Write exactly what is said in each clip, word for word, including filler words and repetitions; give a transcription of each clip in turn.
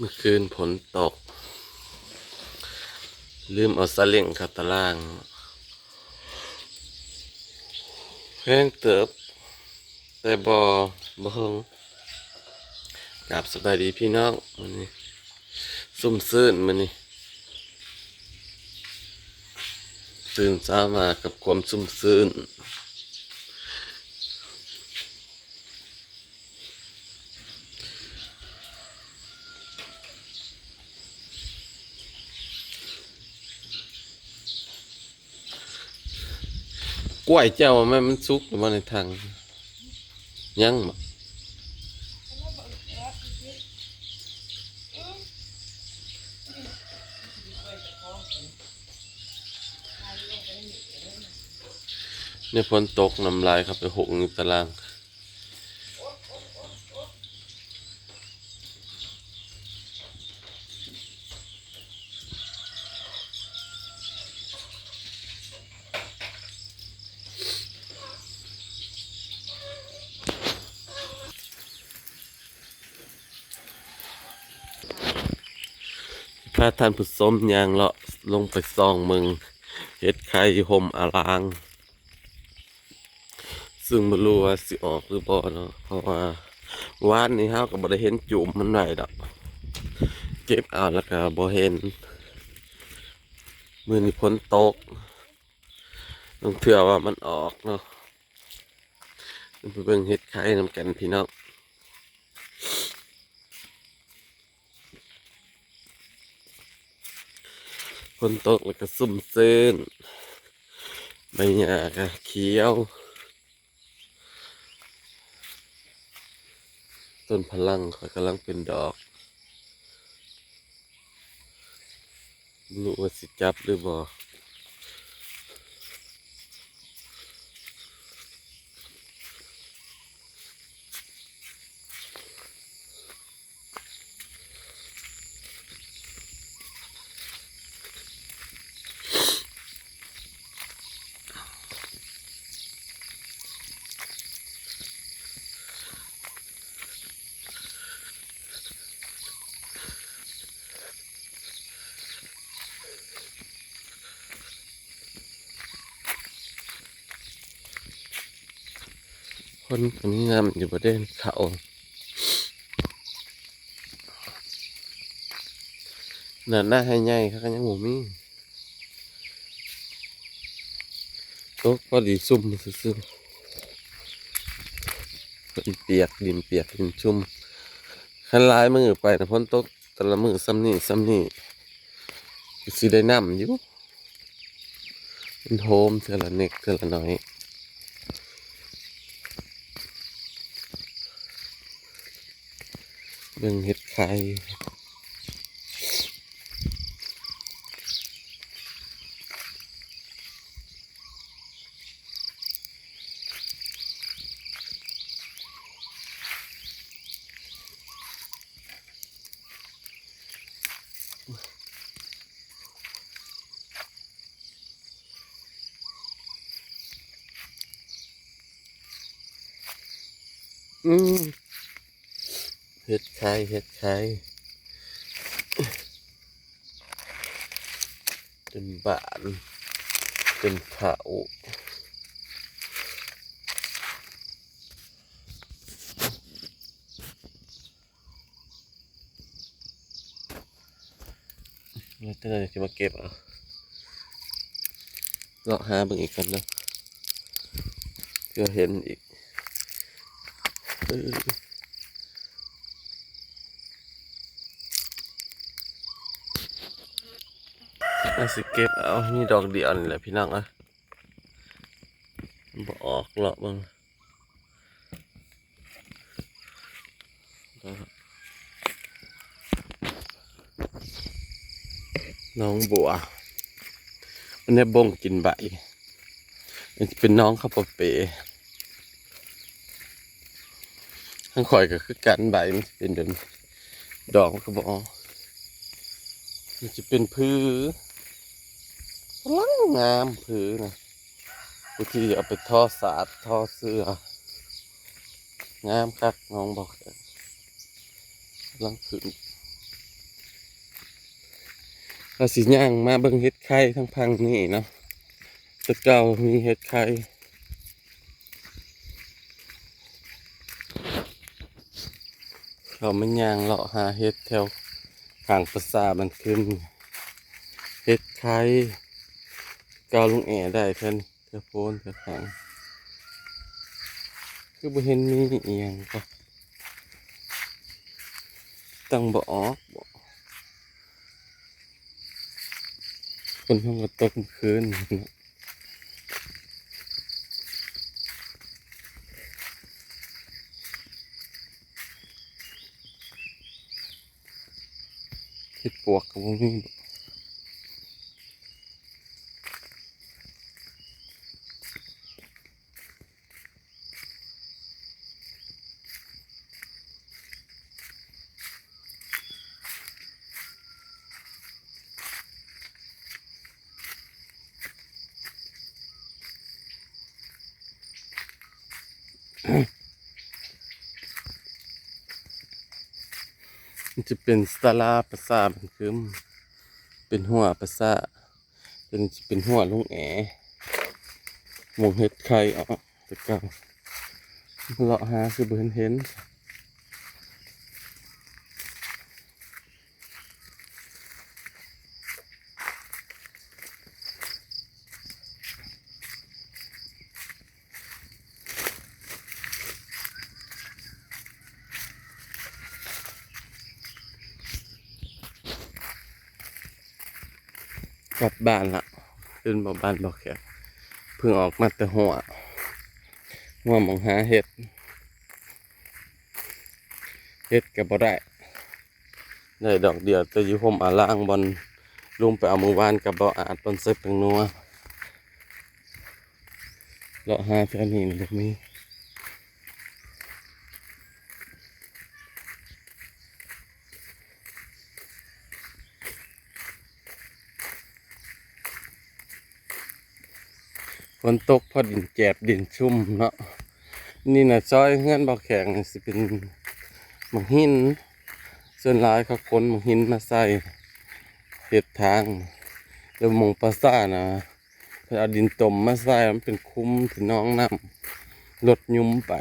มื่อคืนฝนตก ลืมเอาสลิงเข้าตาราง แฮงเติบ แต่บ่ บ่เฮิง กราบสบายดีพี่น้อง มื้อนี้ ซุ่มซื่นมื้อนี้ ตื่นเช้ามากับความซุ่มซื่น กล้วยเจ้าแม่นมันสุกหรือบ่ในถัง ยังบ่ เนี่ยฝนตกน้ำลายเข้าไปหกอยู่ตาราง พาท่านผู้ชมย่างเลาะลงไปส่องเมืองเห็ดไข่อยู่ห่มอาราง ซึ่งบ่รู้ว่าสิออกหรือบ่เนาะ เพราะว่าวานนี้เฮาก็บ่ได้เห็นจุ่มมันไว้ดอก เก็บเอาแล้วก็บ่เห็น มื้อนี้ฝนตก ต้องเทื่อว่ามันออกเนาะ ไปเบิ่งเห็ดไข่นำกันพี่น้อง ฝนตกแล้วก็ซุ่มซื่น ใบหญ้าก็เขียว ต้นพะลังข้อยกำลังเป็นดอก บ่รู้ว่าสิจับหรือบ่ คนก็มีน้ำอยู่บ่ได้เขา นั่นน่ะ ไฮ่ใหญ่เขาก็ยังบ่มี ตกพอดีซุ่มซื่อๆ เป็นเปียก ดินเปียก ดินชุ่ม คันหลายมื้อไปนะ ฝนตกแต่ละมื้อส่ำนี้ ส่ำนี้ ก็สิได้น้ำอยู่ มันโฮมเทื่อละเน็กเทื่อละน้อย เบิ่งเห็ดไข่ อืม เห็ดไข่ เห็ดไข่ จนบาน จนเถา แล้วเจ้าหน้าที่มาเก็บเอา เลาะหาเบิ่งอีกก่อนเนาะ เผื่อเห็นอีก เออ อาจสิเก็บเอา มีดอกเดียวนี่แหละพี่น้องเอ้ย บ่ออก เลาะเบิ่ง หนองบัว มันได้บ่งกินใบ มันจะเป็นหนองข้าวปะเป ทางข้อยก็คือกัน ใบมันจะเป็นแบบนี้ ดอกมันก็บ่ออก มันจะเป็นผือ กำลังงามผือนะ ผู้ที่เอาไปทอสาดทอเสื้อ งามคัก หนองบัว กำลังขึ้น ก็สิย่างมาเบิ่งเห็ดไข่ทางฝั่งนี้เนาะ แต่เก่ามีเห็ดไข่ เขามาย่างเลาะหาเห็ดแถวข้างปราสาทมันขึ้น เห็ดไข่ เก่าลุงแอได้แถวนี้ แถวโพนแถวข้าง คือบ่เห็นมีอีหยังก็ ตั้งบ่ออกบ่ ฝนเฮาก็ตกเมื่อคืนเนาะ เห็ดปวกก็บ่มีบ่ มันจะเป็นศาลาปราสาทบ้านคึม เป็นหัวปราสาท เป็น เป็นหัวลุงแอ หม่องเห็ดไข่ออก แต่เก่า เลาะหาคือบ่เห็นเห็น กลับบ้านละ ขึ้นบ่บ้านบ่แขก เพิ่งออกมาแต่หัว หัวหม่องหาเห็ด เห็ดก็บ่ได้ ได้ดอกเดียว แต่อยู่ฮ่มอาลางบ่อนลุงไปเอามื้อวานกับบ่าวอาด บ่อนใส่แป้งนัว เลาะหาแถวนี้มันบ่มี ฝนตกพอดินแจบดินชุ่มเนาะ นี่นะซอยเฮือนบ่าวแขกนี่สิเป็นหมากหิน ส่วนหลายเขาขนหมากหินมาใส่เฮ็ดทาง แล้วหม่องปราสาทนะ เพิ่นเอาดินต้มมาใส่ มันเป็นคุ้มเป็นหนองน้ำ รถยุ้มไป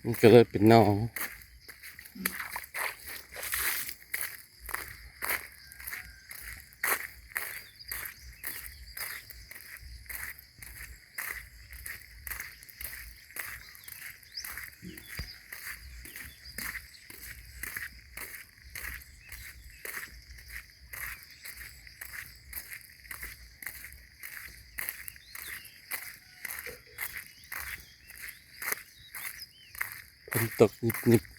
มันก็เลยเป็นหนอง ฝนตกนิดๆ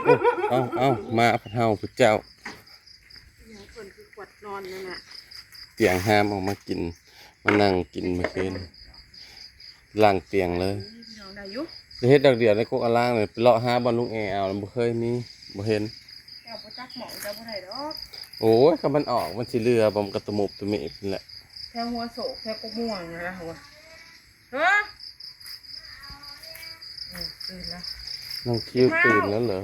โอ้ เอา เอา มาพัดเฮาพุทธเจ้า ยังเพิ่นคือขวดนอนนั่นน่ะ เตียงห้ามออกมากิน มานั่งกินเมื่อคืน ล้างเตียงเลย พี่น้องได้อยู่ จะเฮ็ดดอกเดียวในกกอาล่างเลย ไปเลาะหาบ่อนลุงแอเอา บ่เคยมี บ่เห็น เจ้าบ่จักหม่องเจ้าบ่ได้ดอก โอ้ย คันมันออก มันสิเหลือบ่ มันก็ตะมุบตะมิบนั่นแหละ แถวหัวโศก แถวกกม่วงนั่นล่ะหัว เฮ้อ เออ ตื่นแล้ว น้องคิวตื่นแล้วเหรอ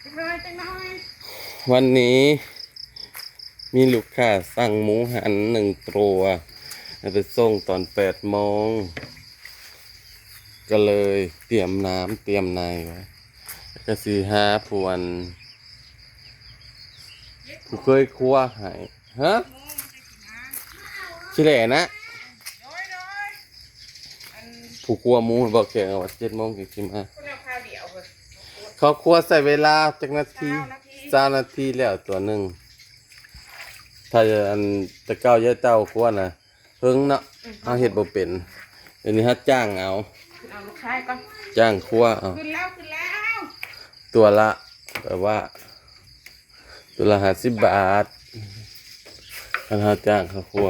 จักหน่อย จักหน่อย วันนี้มีลูกค้าสั่งหมูหันหนึ่งตัว จะไปส่งตอนแปดโมง ก็เลยเตรียมน้ำเตรียมในไว้ แล้วก็สิหาผู้อัน ผู้เคยครัวให้ ฮะ สิแหล่นะ ผู้ครัวหมูบอกแขกว่าเจ็ดโมงจั่งสิมา เขาครัวใส่เวลาจักนาที ซาวนาที ซาวนาทีแล้วตัวหนึ่ง ถ้าอันแต่เก่ายายเต้าครัวน่ะ เฮิงเนาะ อืม เฮาเฮ็ดบ่เป็น เดี๋ยวนี้เฮาจ้างเอา เอาลูกชายก่อน จ้างครัวเอา ขึ้นแล้ว ขึ้นแล้ว ตัวละ แบบว่า ตัวละห้าสิบบาท คันเฮาจ้างเขาครัว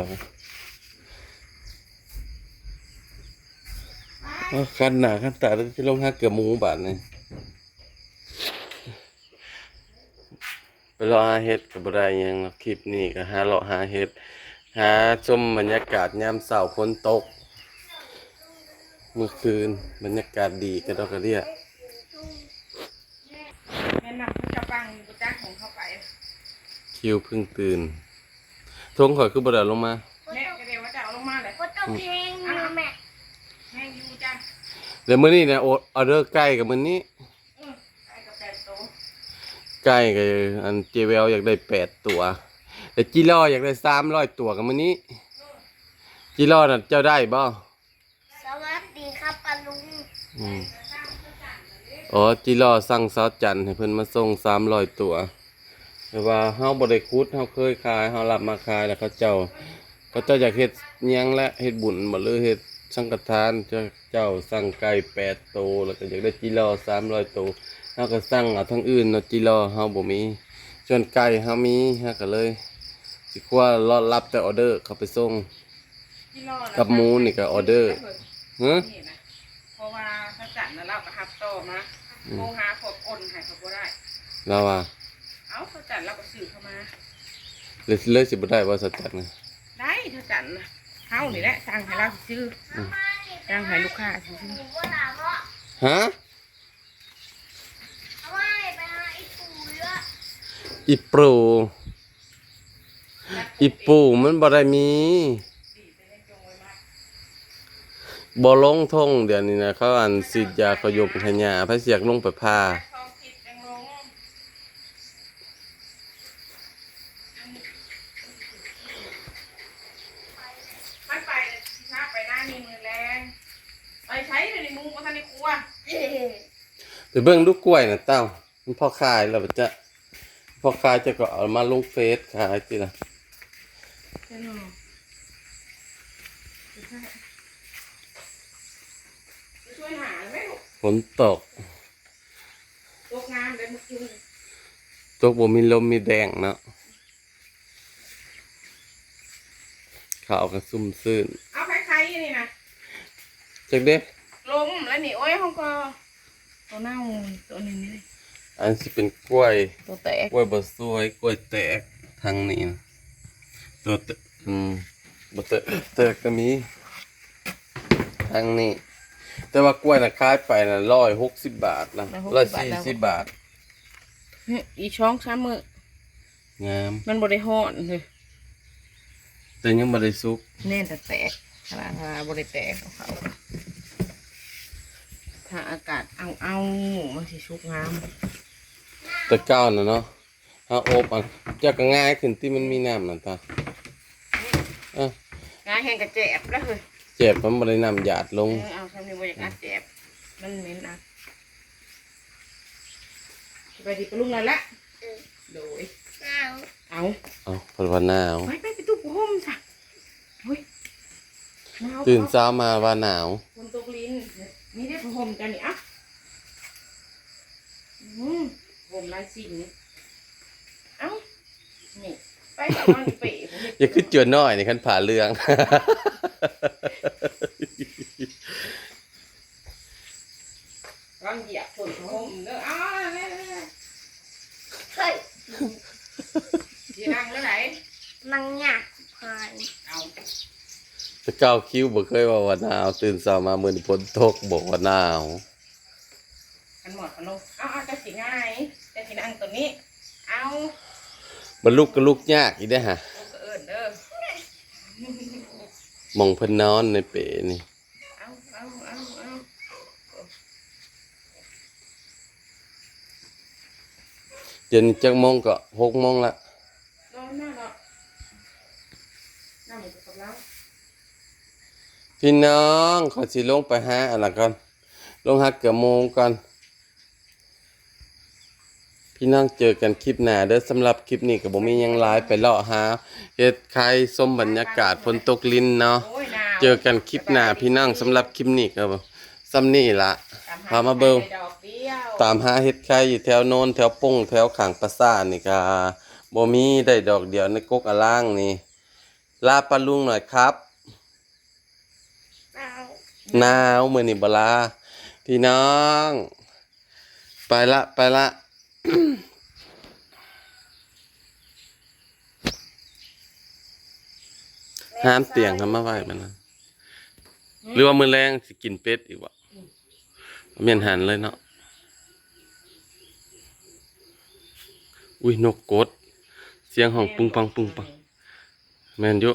เอ้อ คันหน้าคันตา สิลงหาเกือบหมู่บ้านนี่ ไปเลาะหาเห็ดก็บ่ได้หยังหรอก คลิปนี้ก็หาเลาะหาเห็ด หาชมบรรยากาศยามเช้าฝนตก เมื่อคืนบรรยากาศดีกระดอกกระเดี้ย แม่นำเขาจะปังอยู่บ่จักของเขาไป คิวเพิ่งตื่น ทงข่อยคือบ่ได้ลงมา แม่ก็เดี๋ยวว่าจะเอาลงมาเลย บ่ต้องแพงนะแม่ แพงอยู่จ้ะ แล้วมื้อนี้นะ ออ ออเดอร์ไก่กับมื้อนี้ เออ ไก่กับแปดตัว ไก่กับอันเจแววอยากได้แปดตัว แต่จิรออยากได้สามร้อยตัวกับมื้อนี้ จิรอน่ะเจ้าได้บ่ สวัสดีครับป้าลุง อืม อ๋อ จิรอสั่งสาวจันให้เพิ่นมาส่งสามร้อยตัว แต่ว่าเฮาบ่ได้ขุด เฮาเคยขาย เฮารับมาขายแล้วเขาเจ้า เขาเจ้าอยากเฮ็ดหยังและเฮ็ดบุญบ่หรือเฮ็ดสังฆทาน เจ้า เจ้าสั่งไก่แปดโต แล้วก็อยากได้จิรอสามร้อยโต เฮาก็สั่งเอาทางอื่นเนาะ จิรอเฮาบ่มี ส่วนไก่เฮามี เฮาก็เลยสิครัวรอรับแต่ออเดอร์เขาไปส่ง จิรอนะ กับหมูนี่ก็ออเดอร์ ฮะ นี่นะ เพราะว่าพระจันทร์นะ เราก็ฮับต่อมา อืม โทรหาพวกคนให้เขาบ่ได้ เราว่า เอ้า พระจันทร์เราก็ซื้อเข้ามา เลย เลยสิบ่ได้ว่าสาวจันนะ ได้พระจันทร์นะ เฮานี่แหละสั่งให้เราซื้อ อืม สั่งให้ลูกค้าซื้อ ฮะ อีปู อีปูมันบ่ได้มี บ่ลงทงเดี๋ยวนี้นะ เขาอันฉีดยาขยบให้หญ้า ไผสิอยากลงไปผ่า มันไปเลยสิพาไปหน้านี่มือแรง ไปใช้เลยในมุ้งก็ทันในครัว ไปเบิ่งดูกล้วยน่ะเต้า มันพอขายแล้วบ่จ๊ะ พอขายเจ้าก็เอามาลงเฟซขายติล่ะ เจ้าหน่อ ไปช่วยหาไหมลูก ฝนตก ตกงามเลยเมื่อคืน ตกบ่มีลมมีแดงเนาะ ข้าวก็ซุ่มซื่น เอาไข่ไข่นี่นะ จักเด้ ลมแล้วนี่ โอ้ย ห้องก็ ตัวเน่า ตัวนี้นี่ อันสิเป็นกล้วย ตัวแตก กล้วยบ่สวย กล้วยแตก ทางนี้นะ ตัวแตก อืม บ่แตก แตกก็มี ทางนี้ แต่ว่ากล้วยน่ะขายไปน่ะ ร้อยหกสิบบาทนะ ร้อยหกสิบบาท ร้อยสี่สิบบาท อืม อีกสองสามมื้อ งาม มันบ่ได้ฮ้อนเลย แต่ยังบ่ได้สุก แน่นแต่แตก ขนาดว่าบ่ได้แตกของเขา ถ้าอากาศเอาเอามันสิสุกงาม แต่เก่าน่ะเนาะ เฮาอบอ่ะ เจ้าก็ง่ายขึ้นที่มันมีน้ำนั่นตา อ่ะ ง่ายแฮงกะแจบแล้วเฮ้ย แจบมันบ่ได้น้ำหยาดลง เออ เอาทำนี่บ่อยากอัดแจบ มันเหม็นอัด สบายดีปะลุงนั่นละ เออ โดย หนาว เอา เอา เพิ่นว่าหนาว ไป ไป ไปตู้ผ้าห่มซะ เฮ้ย หนาว ตื่นเช้ามาว่าหนาว ฝนตกลิ้น นี่ได้ผ้าห่มจ้ะนี่ อ่ะ อืม ห่มลายสิงห์ เอ้า นี่ ไปนอนเปะ อย่าคือจวนน้อยนี่ คันผ้าเหลือง กำลังเหยียบฝนผ้าห่มเด้อ อ้าว เฮ้ย สินั่งเรื่องไหน นั่งยากผ่าน เอา แต่เก่าคิวบ่เคยว่าว่าหนาว ตื่นเช้ามามื้อนี้ฝนตกบอกว่าหนาว กันหมดกันลง เอา เอา จะสิง่าย จะสินั่งตัวนี้ เอา บ่ลุกก็ลุกยากอีกเด้อฮะ ลูกก็เอิ้นเด้อ หม่องเพิ่นนอนในเปนี่ เอา เอา เอา เอา เดี๋ยวนี้จักโมงก็ หกโมงละ นอนหน้าเนาะ นั่งอยู่กับเรา พี่น้อง ขอสิลงไปหาอันนั้นก่อน ลงหาเกือบโมงก่อน พี่น้องเจอกันคลิปหน้าเด้อ สำหรับคลิปนี้ก็บ่มีหยังหลาย ไปเลาะหาเฮ็ดไข่ ชมบรรยากาศฝนตกลิ้นเนาะ โอ้ย หนาว เจอกันคลิปหน้าพี่น้อง สำหรับคลิปนี้ก็ส่ำนี้ละ พามาเบิ่ง ตามหาเห็ดไข่อยู่แถวโนน แถวป่ง แถวข้างปราสาทนี่ก็ บ่มี ได้ดอกเดียวในกกอล่างนี่ ลาปลาลุงหน่อยครับ หนาวมื้อนี้บ่ลา พี่น้อง ไปละ ไปละ หามเตียงหามาไว้มันนะ หรือว่ามื้อแลงสิกินเป็ดอีกบ่ แม่นหันเลยเนาะ อุ้ย นกกด เสียงห้องปึ้งปังปึ้งปัง แม่นอยู่